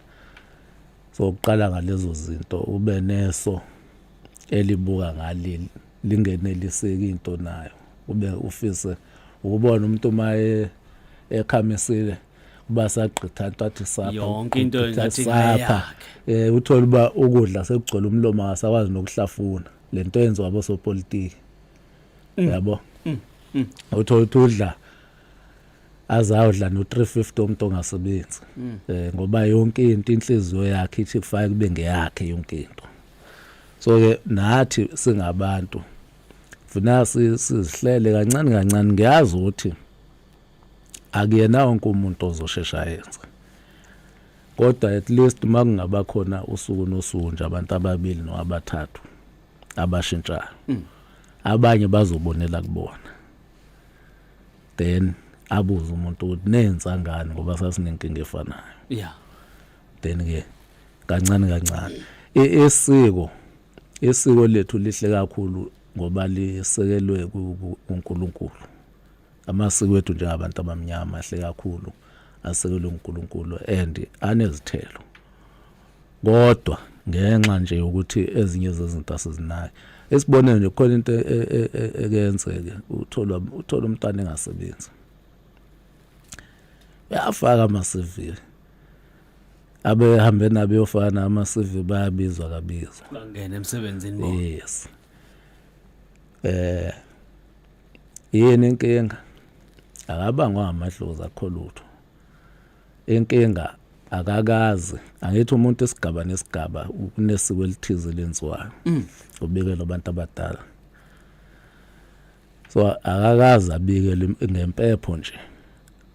so uqala ngalezo zinto, ube neso elibuka ngaleli lingeneliseki into nayo, ube ufise ukubona umuntu maye ekhamisile kuba sagqitha into athi sapha. Yonke into ugqitha engathi sapha. Ngeyakhe. Uthola uba ukudla sekugcwele umlomo, akasakwazi nokuhlafuna. Lento yenziwa abosopolitiki, yabo. Uthola ukuthi udla azawudla no 350 umuntu ongasebenzi, ngoba yonke into inhliziyo yakhe ithi kufake kube ngeyakhe yonke into. So ke nathi singabantu funa sizihlele kancane kancane. Ngiyazi ukuthi akuyena wonke umuntu ozoshesha yenze, kodwa at least makungaba khona usuku nosuku nje abantu ababili noma abathathu abashintshayo, abanye bazobonela kubona, then abuze umuntu ukuthi nenza ngani, ngoba sasinenkinga efanayo. Then ke kancane kancane isiko lethu lihle kakhulu ngoba lisekelwe kuNkulunkulu. Amasiko ethu njengabantu abamnyama ahle kakhulu, asekelwe uNkulunkulu and anezithelo, kodwa ngenxa nje ukuthi ezinye zezinto asizinayo. Isibonelo nje, khona into ekuyenzeke, uthola umntwana engasebenzi, uyafaka ama-CV, abehambe nabo yofana ama-CV, bayabizwa kabizwa. Bangena emsebenzini bona. Yes. Yini inkinga? Akabangwa amadlozi akho lutho. Inkinga akakazi, angithi umuntu isigaba nesigaba kunesiko elithize lenziwayo, ubikela abantu abadala. So akakazi abikele ngempepho nje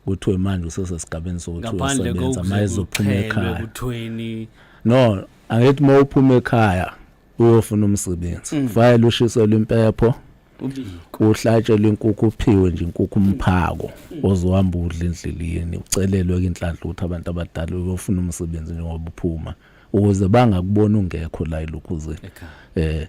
kuthiwe manje usesesigabeni sokuthi ngaphandle uyasebenza, mayezophuma ekhaya. Kuthweni? No, angithi uma uphuma ekhaya uyofuna umsebenzi, kufanele ushiselwe impepho, Ubiko. Uhlatshelwe inkukhu, uphiwe nje inkukhu, umphako ozohamba udla endleleni, ucelelwe ke inhlanhla ukuthi abantu abadala uyofuna umsebenzi njengoba uphuma, ukuze bangakuboni ungekho la elokhuzeni. Ekhaya.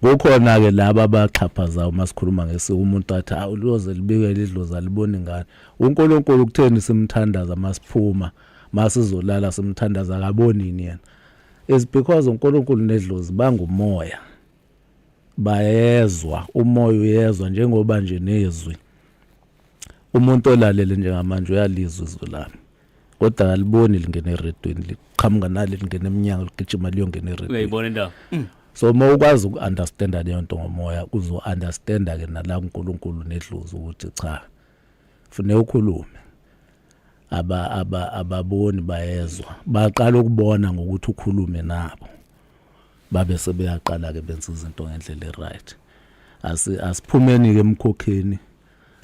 Kukhona ke laba abaxhaphazayo. Masikhuluma ngesiko, umuntu athi awu liyoze libikele idlozi, aliboni ingane. UNkulunkulu kutheni simthandaza masiphuma, masizolala simthandaza, akaboni yini yena? Is because uNkulunkulu nedlozi bangumoya, bayezwa, umoya uyezwa, njengoba nje nezwi umuntu olalele njengamanje uyalizwa izwi lami, kodwa aliboni lingena eredweni, liqhamuka nali lingena eminyango, ligijima liyongena eredweni. Uyayibona indaba. So uma ukwazi uku-understanda leyo nto ngomoya, uzo-understanda ke nala uNkulunkulu nedlozi ukuthi cha, funeka ukhulume. Aba aba ababoni, bayezwa. Baqala ukubona ngokuthi ukhulume nabo, babe sebeyaqala ke benza izinto ngendlela e-right. Asiphumeni ke emkhokheni,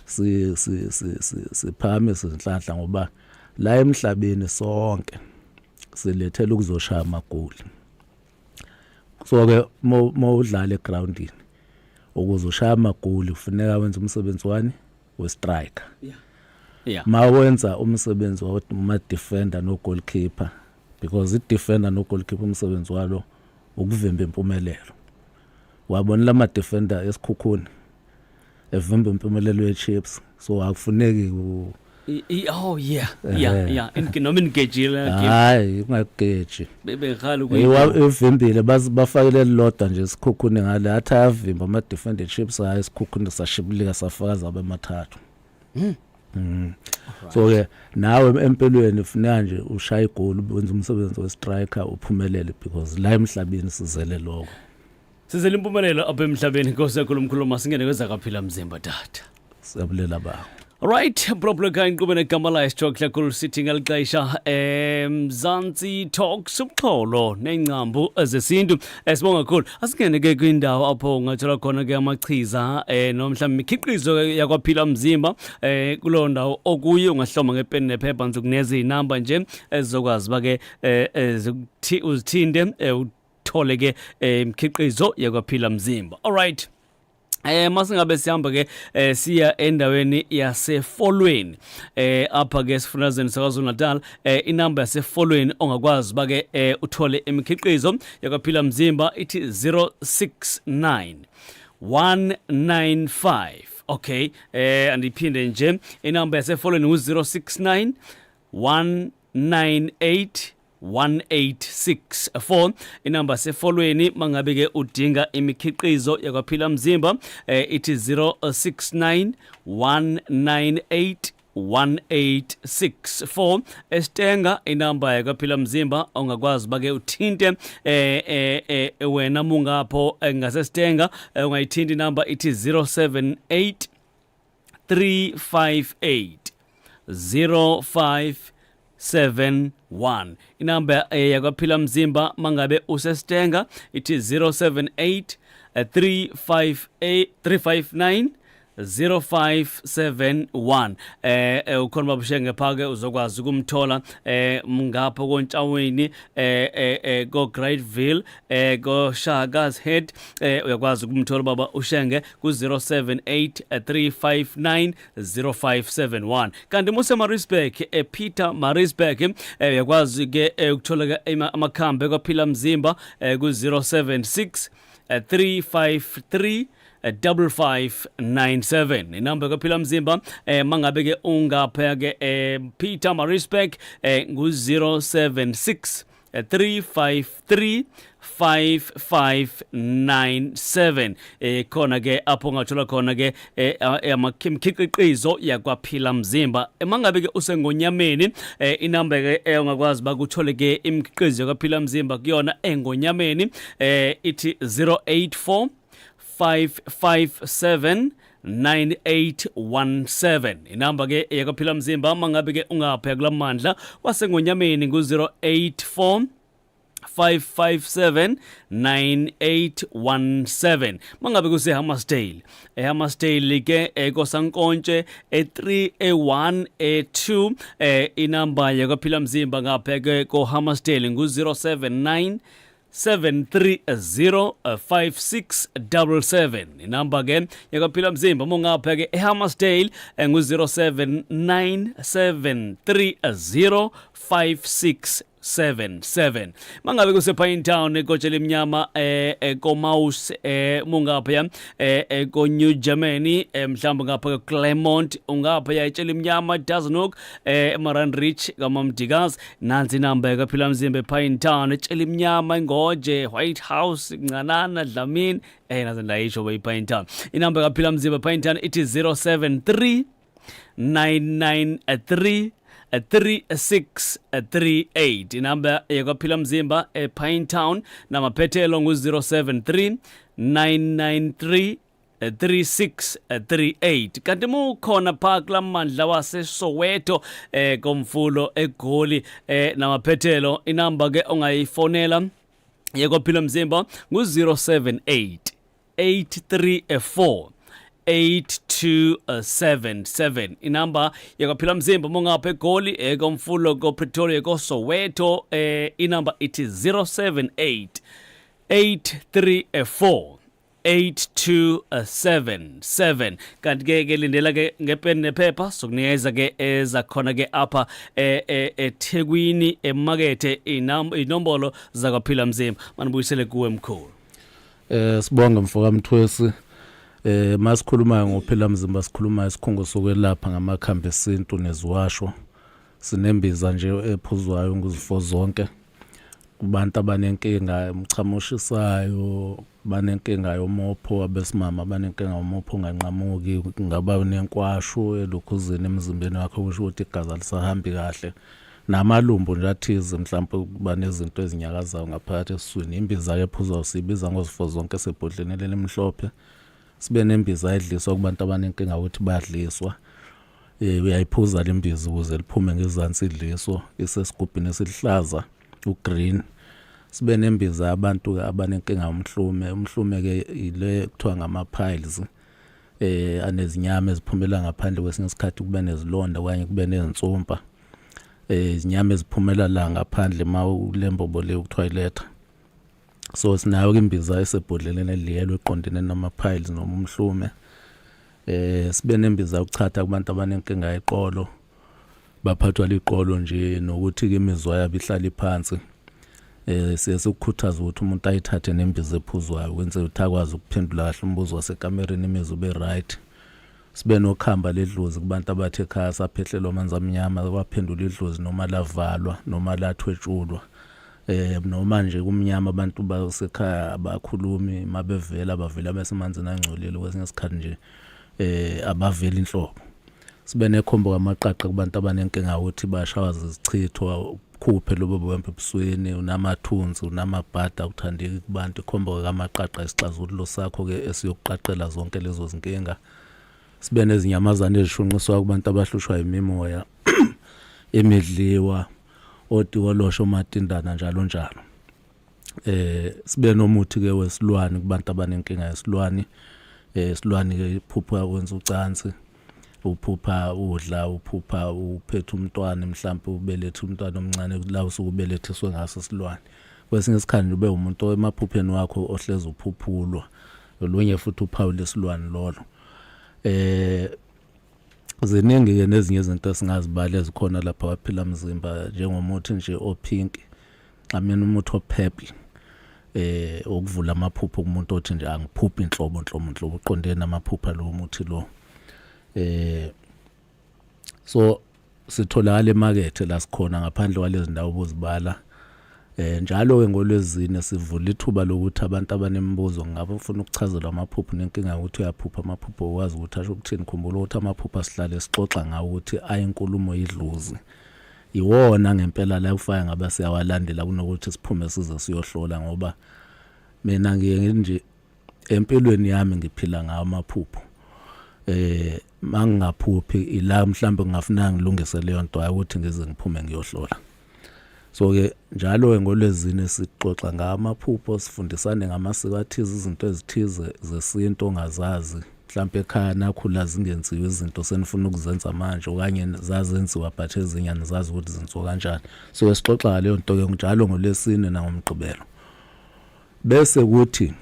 si si si siphakamise izinhlanhla, ngoba la emhlabeni sonke silethela ukuzoshaya amagoli. So ke mawudlala egroundini, Ukuze ushaya amagoli kufuneka wenze umsebenzi wani? We-striker. Mawenza umsebenzi wama defender no goalkeeper, because i defender no goalkeeper umsebenzi walo ukuvimba impumelelo. Wabona lama defender eSekhukhune evimba impumelelo ye-Chiefs, so akufuneki Oh yeah, noma ingejile. Hayi, ungageji. Bebehala. Evimbile, bafakele lodwa nje iSekhukhune ngale, athi ayavimba ama defender Chiefs, hayi, iSekhukhune sashibilika, safaka zabe amathathu. So ke nawe empelweni ufuneka nje ushaya igoli, wenza umsebenzi we-striker, uphumelele, because la emhlabeni sizele lokho. Sizele impumelelo apha emhlabeni. Nkosi yakhulu mkhulu, masingene kwezakaphila mzimba, tata. Siyabulela, ba. Alright, Probleka inkqubo negama layo Sijokla Khulu, sithi ngalixesha Mzansi Talks, umxholo nengcambu zesintu. Sibonga kakhulu. Asingene ke kwindawo apho ungathola khona ke amachiza noma mhlawumbe imikhiqizo yakwaphila mzimba kulowo ndawo okuyo. Ungahloma ngepeni nephepha, ngizokunikeza inamba nje ezizokwazi ba ke uzithinte, uthole ke imikhiqizo yakwaphila mzimba. Alright. Masingabe sihamba ke siya endaweni yaseFolweni apha ke esifundazweni saKwaZulu Natal. Inamba yaseFolweni ongakwazi ba ke uthole imikhiqizo yakwaphila mzimba ithi 069 195. Okay, andiphinde nje, inamba yaseFolweni u069 198 1864, inamba sefolweni mangabe ke udinga imikhiqizo yakwaphila mzimba ithi 069 198 1864. Esitenga, inamba yakwaphila mzimba ongakwazi bake uthinte wena mungapho ngasesitenga, ungayithinta inamba ithi 078 358 0571. Inamba yakwaphila mzimba mangabe usesitenga ithi 078 358 359 0571. Ukhona babushenge phake, uzokwazi ukumthola ngapho koNtshaweni, ko Greatville, ko Shaka's Head. Uyakwazi ukumthola baba uShenge ku 078 359 0571. Kanti muse Maritzburg, Pietermaritzburg, uyakwazi ke ukuthola ke amakhambi kwaphila mzimba ku 076 353 5597, inamba kaphila mzimba. Mangabe ke ungapha ke Pietermaritzburg, ngu 076 353 5597. Khona ke apho ungathola khona ke amakhiqiqizo yakwaphila mzimba. Mangabe ke usengonyameni, inamba ke ongakwazi bakuthole ke imikhiqizo yakwaphila mzimba kuyona engonyameni ithi 084 557 9817, inamba ke yakwaphila mzimba mangabe ke ungapha kulamandla wasengonyameni ngu-084 557 9817. Mangabe kuse Hammersdale, eHammersdale ke ekosankontshe e3, e1, e2, inamba yakwaphila mzimba ngapha ke ko Hammersdale ngu-079 730 5677, inamba ke yakaphila mzimba mongapha ke eHammersdale ngu-079 730 5677. Mangabe kuse Town, ekotshela emnyama, koMaus, mungapha ko New Germany, mhlawumbe ngapha ke Claremont, ungapha ya etshela emnyama, Dasnook, Maran Rich kaMamdikazi, nansi inamba yakaphila mzimba ePine Town, etshela emnyama, Ingoje, White House, Ncanana, Dlamini, naze ndayisho be Pine Town. Inamba yakaphila mzimba ePine Town ithi 073 993 3638. Inamba yakwaphila mzimba ePine Town namaphethelo ngu-073 993 3638. Kanti mukhona pha kulamandla waseSoweto, komfulo eGoli namaphethelo, inamba ke ongayifonela yakwaphila mzimba ngu-078 834 8277, inamba yakwaphila mzimba mongapha eGoli, ekomfulo, koPretoria, koSoweto, inamba ithi 078 834 8277. Kanti ke ke lindela ke ngepeni nephepha, sokunikeza ke ezakhona ke apha eThekwini emakethe inombolo zakwaphila mzimba. Manibuyisele kuwe mkhulu. Sibonge mfoka Mthwesi. Masikhuluma ngophila mzimba, sikhuluma isikhungo sokwelapha ngamakhambi esintu neziwasho. Sinembiza nje ephuzwayo nguzifo zonke. Kubantu abanenkinga umchamo oshisayo, banenkinga yomopho, abesimama banenkinga yomopho onganqamuki, kungaba nenkwashu elokhuzeni emzimbeni wakho, kusho ukuthi igazi alisahambi kahle. Namalumbo nje athize mhlawumbe kuba nezinto ezinyakazayo ngaphakathi esiswini. Imbiza-ke ephuzwayo siyibiza ngozifo zonke esebhodleni elimhlophe. Sibe nembiza edliswa kubantu abanenkinga ukuthi bayadliswa. Uyayiphuza le mbiza ukuze liphume ngezansi idliso, isesigubhini esiluhlaza ugreen. Sibe nembiza yabantu abanenkinga yomhlume. Umhlume-ke ile kuthiwa ngama-piles, anezinyama eziphumela ngaphandle, kwesinye isikhathi kube nezilonda okanye kube nezinsumpa, izinyama eziphumela la ngaphandle ma ulembobo le okuthiwa iletha. So sinayo ke imbiza esebhodleleni eliyelwe eqondene nama-piles noma umhlume. Sibe nembiza yokuchatha kubantu abanenkinga yeqolo, baphathwa liqolo nje nokuthi ke imizwa yabo ihlala iphansi. Siye sikukhuthaza ukuthi umuntu ayithathe nembiza ephuzwayo kwenzela ukuthi akwazi ukuphendula kahle umbuzo wasekamereni, imizwa ube right. Sibe nokhamba ledlozi kubantu abathe ekhaya saphehlelwa amanzi amnyama, kwaphendula idlozi noma lavalwa noma lathwetshulwa, noma nje kumnyama abantu basekhaya abakhulumi, mabevela bavela besemanzini angcolile, kwesinye isikhathi nje abaveli inhlobo. Sibe nekhombo kamaqaqa kubantu abanenkinga ukuthi bashawa zizichitho, khuphe lobo buwembe ebusweni, unamathunzi, unamabhada, akuthandeki kubantu. Ikhombo kamaqaqa isixazululo sakho ke esiyokuqaqela zonke lezo zinkinga. Sibe nezinyamazane ezishunqiswa kubantu abahlushwa imimoya emidliwa, otikolosho, omatindana, njalo njalo. Sibe nomuthi ke wesilwane kubantu abanenkinga yesilwane. Isilwane ke iphupha wenza ucansi, uphupha udla, uphupha uphethe umntwana, mhlawumbe ubelethe umntwana omncane la usuke ubelethiswe ngaso isilwane. Kwesinye isikhathi nje ube umuntu emaphupheni wakho ohlezi uphuphulwa, olunye futhi uphawu lesilwane lolo. Ziningi ke nezinye izinto esingazibala ezikhona lapha kwaphila mzimba, njengomuthi nje opink, I mean umuthi opurple, ukuvula amaphupho kumuntu othi nje angiphuphi inhlobo nhlobo nhlobo, uqonde namaphupha lo muthi lo. So sitholakala emakethe la sikhona ngaphandle kwalezi ndawo obuzibala. Njalo ke ngolwezine sivula ithuba lokuthi abantu abanemibuzo, ngabe ufuna ukuchazelwa amaphupho nenkinga ukuthi uyaphupha amaphupho ukwazi ukuthi asho ukuthini. Khumbula ukuthi amaphupho asihlale sixoxa ngawo ukuthi ayinkulumo yidlozi, iwona ngempela la kufaka ngabe siyawalandela kunokuthi siphume size siyohlola, ngoba mina ngiye ngithi nje empilweni yami ngiphila ngawo amaphupho. Mangingaphuphi ila mhlambe ngingafuna ngilungise leyo nto, hayi ukuthi ngize ngiphume ngiyohlola. So ke njalo ngolwezine sixoxa ngamaphupho, sifundisane ngamasiko athize, izinto ezithize zesintu ongazazi, mhlampe ekhaya nakhula zingenziwa izinto senifuna ukuzenza manje, okanye zazenziwa but ezinye anizazi ukuthi zenziwa kanjani. So sixoxa ngaleyo nto ke njalo ngolwesine nangomgqibelo. Bese kuthi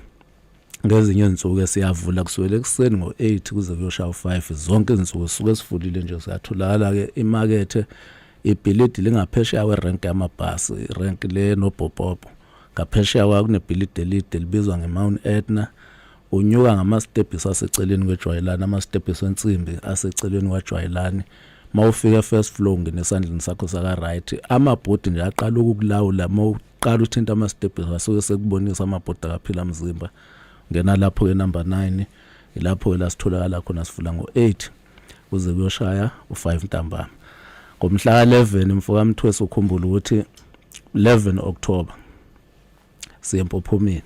ngezinye izinsuku siyavula kusukela ekuseni ngo-8 kuze kuyoshaya u-5, zonke izinsuku sisuke sivulile nje. Siyatholakala ke imakethe, ibhilidi lingaphesheya kwerenki yamabhasi, irenki le nobhopopo, ngaphesheya kwayo kunebhilidi elide libizwa nge-Mount Etna. Unyuka ngamastebhisi aseceleni kwejwayelane, amastebhisi ensimbi aseceleni kwajwayelane. Mawufika e-first floor ungena esandleni sakho saka-right, amabhodi nje aqala ukukulawula. Mawuqala uthinta amastebhisi asuke sekubonisa amabhodi akaphila mzimba. Ngena lapho-ke number 9, ilapho-ke la sitholakala khona. Sivula ngo-8 kuze kuyoshaya u-5 ntambama. Ngomhla ka-11, mfoka Mthwesi, ukhumbula ukuthi 11 October siye empophomeni.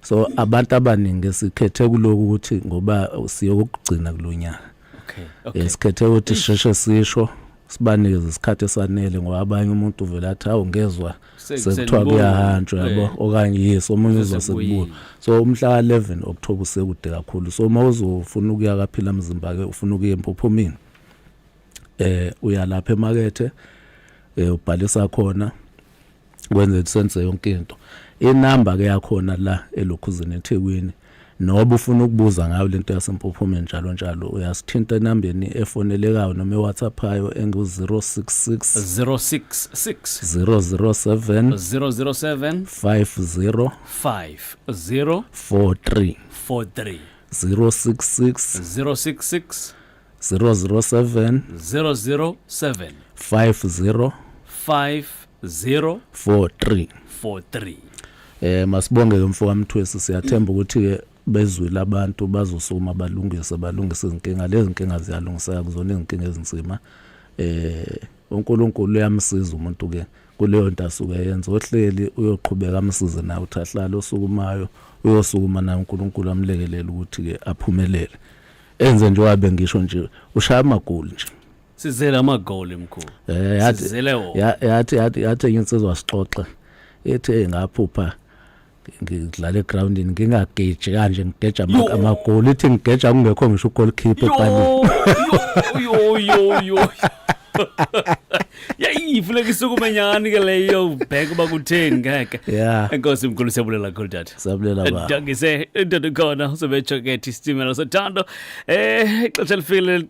So abantu abaningi sikhethe kuloku ukuthi ngoba siyokugcina kulonyaka, sikhethe ukuthi sisheshe sisho, sibanikeze isikhathi esanele, ngoba abanye umuntu uvela athi awu ngezwa sekuthiwa kuyahanjwa, yabo, okanye yes, omunye uzwa sekubuya. So umhla ka-11 October usekude kakhulu. So uma uzofuna ukuya kaphila mzimba ke, ufuna ukuya empophomeni, uya lapha emakethe, ubhalisa khona, kwenze senze yonke into. Inamba ke yakhona la elokhuzeni eThekwini Noba ufuna ukubuza ngayo lento yasempophomeni njalo njalo, uyasithinta enambeni efonelekayo noma eWhatsAppayo engu-066 066 007 007 50 50 43. 43. 066 066 007 007 50 50 43. 43. Masibonge ke mfo kaMthwesi, siyathemba ukuthi ke bezwile abantu, bazosuma balungise izinkinga. Lezi nkinga ziyalungiseka, kuzona izinkinga ezinzima. uNkulunkulu uyamsiza umuntu ke kuleyo nto asuke yenza. Ohleli uyoqhubeka amsize nawe uthi ahlale, osukumayo uyosukuma naye, uNkulunkulu amlekelele ukuthi ke aphumelele, enze njengoba bengisho nje, ushaya amagoli nje. Sizele amagoli, mkhulu. Yathi Sizele wona. Yathi enye insizwa sixoxe, ethi, "Hey, ngaphupha ngidlala egroundini, ngingageji kanje, ngigeja amagoli." Ithi ngigeja kungekho ngisho ugoalkeeper epalini. Yo yo yo yo, yayi, funeka isukume nyani ke leyo, ubheke uba kutheni ngeke. Enkosi mkhulu, siyabulela kakhulu, tata. Siyabulela ba. Dangise indoda khona uzobe kethi isitimela sothando. Ixesha lifikile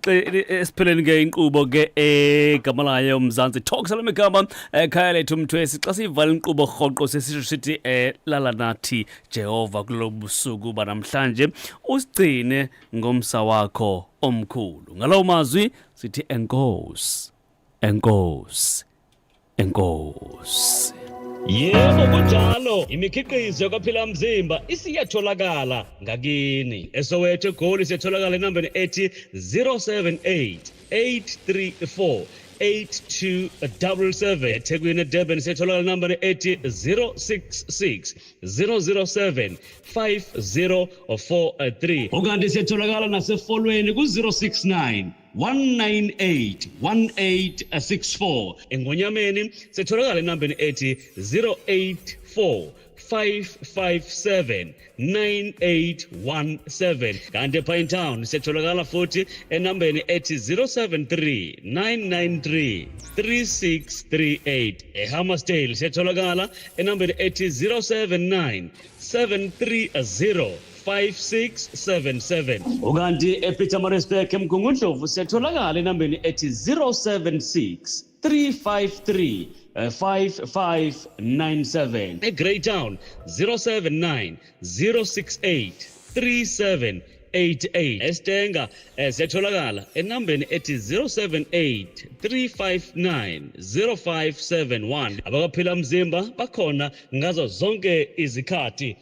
esipheleni ke inkqubo ke egama layo Mzansi Talks, lamegama ekhaya lethu Mthwesi. Xa siyivala inkqubo rhoqo sesisho sithi lala nathi Jehova kulo busuku banamhlanje, usigcine ngomsa wakho omkhulu. Ngalawo mazwi sithi enkosi, enkosi, enkosi. Yebo, kunjalo, imikhiqizo kaPhila Mzimba isiyatholakala ngakini eSoweto, eGoli siyatholakala enambeni ethi 078 834 8277. eThekwini, eDurban siyatholakala enambeni ethi 066 007 5043. Ukanti siyatholakala nasefolweni ku-069 198 1864. Engonyameni sitholakala enambeni ethi 084 557 9817. Kanti ePinetown siyatholakala futhi enambeni ethi 073 993 3638. eHammarsdale siyatholakala enambeni ethi 079 730 5677. Ukanti ePietermaritzburg, eMgungundlovu, siyatholakala enambeni ethi 076 353 5597. eGreytown 079 068 3788. Estenga siyatholakala enambeni ethi 078 359 0571. Abakaphila Mzimba bakhona ngazo zonke izikhathi.